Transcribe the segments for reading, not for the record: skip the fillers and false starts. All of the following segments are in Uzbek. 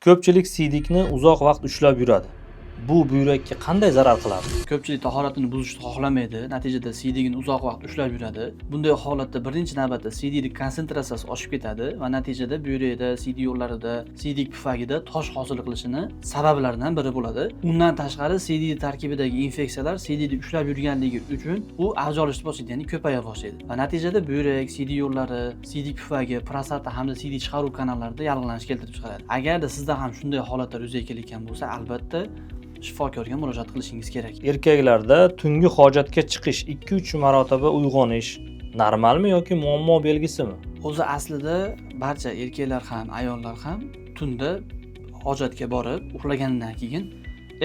Ko'pchilik siydikni uzoq vaqt ushlab yuradi. Bu buyrakka qanday zarar qiladi? Ko'pchilik tahoratini buzishni xohlamaydi, natijada siydigini uzoq vaqt ushlab yuradi. Bunday holatda birinchi navbatda siydik konsentratsiyasi oshib ketadi va natijada buyrakda, siydik yo'llarida, siydik pufagida tosh hosil qilishini sabablaridan biri bo'ladi. Undan tashqari, siydik tarkibidagi infeksiyalar siydikni ushlab yurganligi uchun u avj olishni boshlaydi, ya'ni ko'paya boshlaydi va natijada buyrak, siydik yo'llari, siydik pufagi, prostata hamda siydik chiqaruv kanallarida yallig'lanish keltirib chiqaradi. Agarda sizda ham shunday holatlar yuzaga kelayotgan bo'lsa, albatta shifokorga murojaat qilishingiz kerak. Erkaklarda tungi hojatga chiqish, 2-3 marotaba uyg'onish normalmi yoki muammo belgisimi? O'zi aslida barcha erkaklar ham, ayollar ham tunda hojatga borib uxlaganidan keyin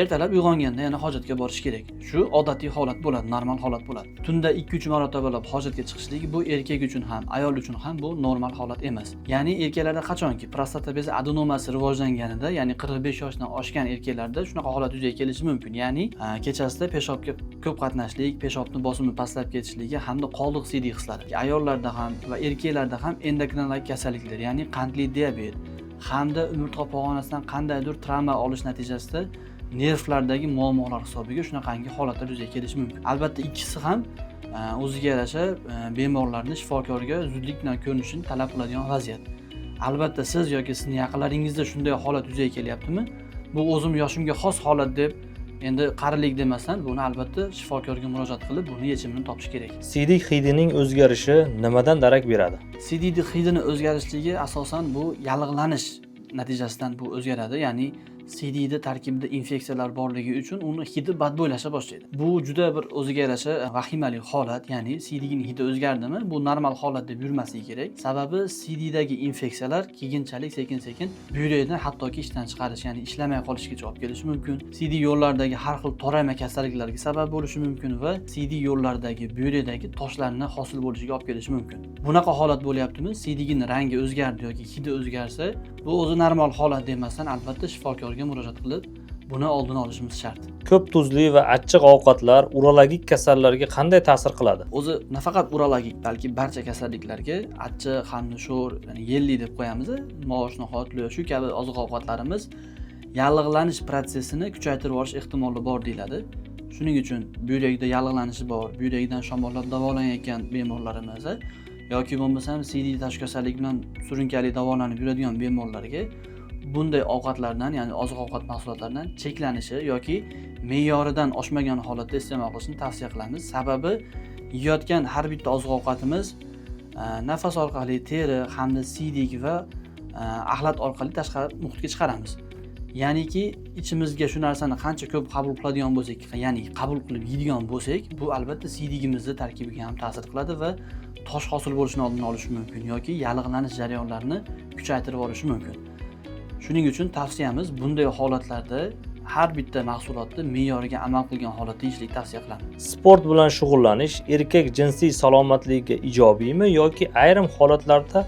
ertalab uyg'onganda yana hojatga borish kerak. Shu odatiy holat bo'ladi, normal holat bo'ladi. Tunda 2-3 marotabalab hojatga chiqishligi bu erkak uchun ham, ayol uchun ham bu normal holat emas. Ya'ni erkaklarda qachonki prostata bezi adenomasi rivojlanganida, ya'ni 45 yoshdan oshgan erkaklarda shunaqa holat yuzaga kelishi mumkin. Ya'ni kechasida peshobga ko'p qatnashlik, peshobni bosimi pastlab ketishligi hamda qoldiq siydik hislari. Ayollarda ham va erkaklarda ham endokrinologik kasalliklar, ya'ni qandli diabet hamda umurtqa pog'onasidan qandaydir travma olish natijasida nervlardagi muammolar hisobiga shunaqangi holatlar yuzaga kelishi mumkin. Albatta, ikkisi ham o'ziga yarasha bemorlarni shifokorga zudlik bilan ko'rinishini talab qiladigan vaziyat. Albatta, siz yoki sizni yaqinlaringizda shunday holat yuzaga kelyaptimi, bu o'zim yoshimga xos holat deb endi qarilik demasdan, buni albatta shifokorga murojaat qilib, buni yechimini topish kerak. Siydik hidining o'zgarishi nimadan darak beradi? Siydikni hidini o'zgarishligi asosan bu yallig'lanish natijasidan bu o'zgaradi. Ya'ni siydikni tarkibida infeksiyalar borligi uchun uni hidi badbo'ylasha boshlaydi. Bu juda bir o'ziga yarasha vahimali holat. Ya'ni siydigini hidi o'zgardimi, bu normal holat deb yurmasligi kerak. Sababi siydikdagi infeksiyalar keyinchalik sekin sekin buyrakni hattoki ishdan chiqarish, ya'ni ishlamay qolishgacha olib kelishi mumkin. Siydik yo'llaridagi har xil torayma kasalliklarga sabab bo'lishi mumkin va siydik yo'llaridagi, buyrakdagi toshlarni hosil bo'lishiga olib kelishi mumkin. Bunaqa holat bo'lyaptimi, siydigini rangi o'zgardi yoki hidi o'zgarsa, bu o'zi normal holat demasdan, albatta shifokorga murojaat qilib, buni oldini olishimiz shart. Ko'p tuzli va achchiq ovqatlar urologik kasallarga qanday ta'sir qiladi? O'zi nafaqat urologik, balki barcha kasalliklarga achchiq hamda sho'r, ya'ni yelli deb qo'yamiz, mosh, no'xat, shu kabi oziq ovqatlarimiz yallig'lanish protsessini kuchaytirib yuborish ehtimoli bor deyiladi. Shuning uchun buyrakda yallig'lanishi bor, buyragidan shamollab davolanayotgan bemorlarimiz yoki bo'lmasam siydik tosh kasallik bilan surunkali davolanib yuradigan bemorlarga bunday ovqatlardan, ya'ni oziq ovqat mahsulotlaridan cheklanishi yoki me'yoridan oshmagan holatda iste'mol qilishni tavsiya qilamiz. Sababi yeyotgan har bitta oziq ovqatimiz nafas orqali teri hamda siydik va axlat orqali tashqari muhitga chiqaramiz. Ya'niki ichimizga shu narsani qancha ko'p qabul qiladigan bo'lsak, ya'ni qabul qilib yeydigan bo'lsak, bu albatta siydigimizni tarkibiga ham ta'sir qiladi va tosh hosil bo'lishini oldini olishi mumkin yoki yallig'lanish jarayonlarini kuchaytirib yuborishi mumkin. Shuning uchun tavsiyamiz, bunday holatlarda har bitta mahsulotni me'yoriga amal qilgan holatda yeyishlik tavsiya qilamiz. Sport bilan shug'ullanish erkak jinsiy salomatligiga ijobiymi yoki ayrim holatlarda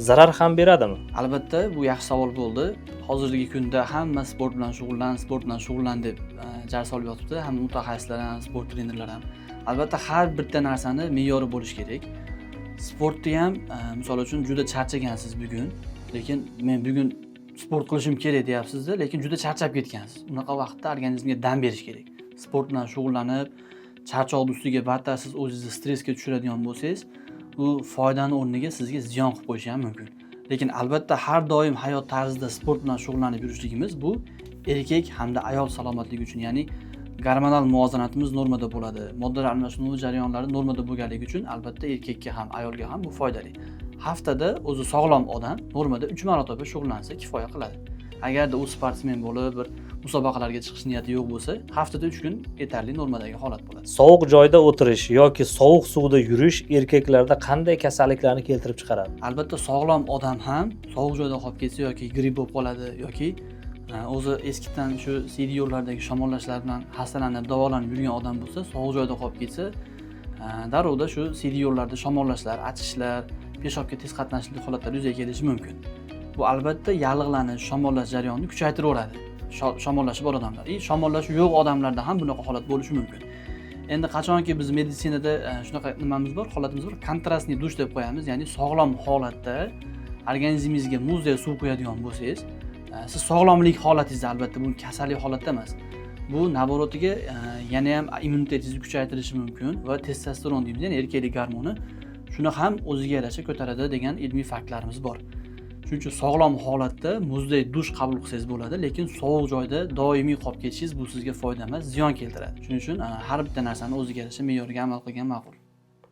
zarar ham beradimi? Albatta, bu yaxshi savol bo'ldi. Hozirgi kunda hamma sport bilan shug'ullan, sport bilan shug'ullan deb jar solib yotibdi, hamma mutaxassislar ham, sport trenerlar ham. Albatta, har bitta narsani me'yori bo'lishi kerak. Sportni ham misol uchun, juda charchagansiz bugun, lekin men bugun sport qilishim kerak deyapsizda, lekin juda charchab ketgansiz. Unaqa vaqtda organizmga dam berish kerak. Sport bilan shug'ullanib, charchoqni ustiga battar siz o'zingizni stressga tushiradigan bo'lsangiz, u foydani o'rniga sizga ziyon qilib qo'yishi ham mumkin. Lekin albatta har doim hayot tarzida sport bilan shug'ullanib yurishligimiz bu erkak hamda ayol salomatligi uchun, ya'ni gormonal muvozanatimiz normada bo'ladi, moddalar almashinuvi jarayonlari normada bo'lganligi uchun albatta erkakka ham, ayolga ham bu foydali. Haftada o'zi sog'lom odam normada 3 marotaba shug'ullansa, kifoya qiladi. Agarda u sportsmen bo'lib, bir musobaqalarga chiqish niyati yo'q bo'lsa, haftada 3 kun yetarli normadagi holat bo'ladi. Sovuq joyda o'tirish yoki sovuq suvda yurish erkaklarda qanday kasalliklarni keltirib chiqaradi? Albatta, sog'lom odam ham sovuq joyda qolib ketsa, yoki gripp bo'lib qoladi yoki o'zi eskidan shu siydik yo'llardagi shamollashlar bilan xastalanib, davolanib yurgan odam bo'lsa, sovuq joyda qolib ketsa, darrovda shu siydik yo'llarda shamollashlar, achishlar, peshobga tez qatnashlik holatlari yuzaga kelishi mumkin. Bu albatta yallig'lanish, shamollash jarayonini kuchaytiraveradi shamollashi bor odamlar и shamollashi yo'q odamlarda ham bunaqa holat bo'lishi mumkin. Endi qachonki biz meditsinada shunaqa nimamiz bor, holatimiz bor, контрастный душ deb qo'yamiz. Ya'ni sog'lom holatda organizmingizga muzdek suv quyadigan bo'lsangiz, Siz sog'lomlik holatingizda, albatta, bu kasallik holatda emas. Bu naborotiga yana ham immunitetingizni kuchaytirishi mumkin va testosteron deymiz, ya'ni erkaklik gormoni, shuni ham o'ziga yarasha ko'taradi degan ilmiy faktlarimiz bor. Shuning uchun sog'lom holatda muzdek dush qabul qilsangiz bo'ladi, lekin sovuq joyda doimiy qolib ketishingiz bu sizga foyda emas, ziyon keltiradi. Shuning uchun har bitta narsani o'ziga yarasha me'yoriga amal qilgan ma'qul.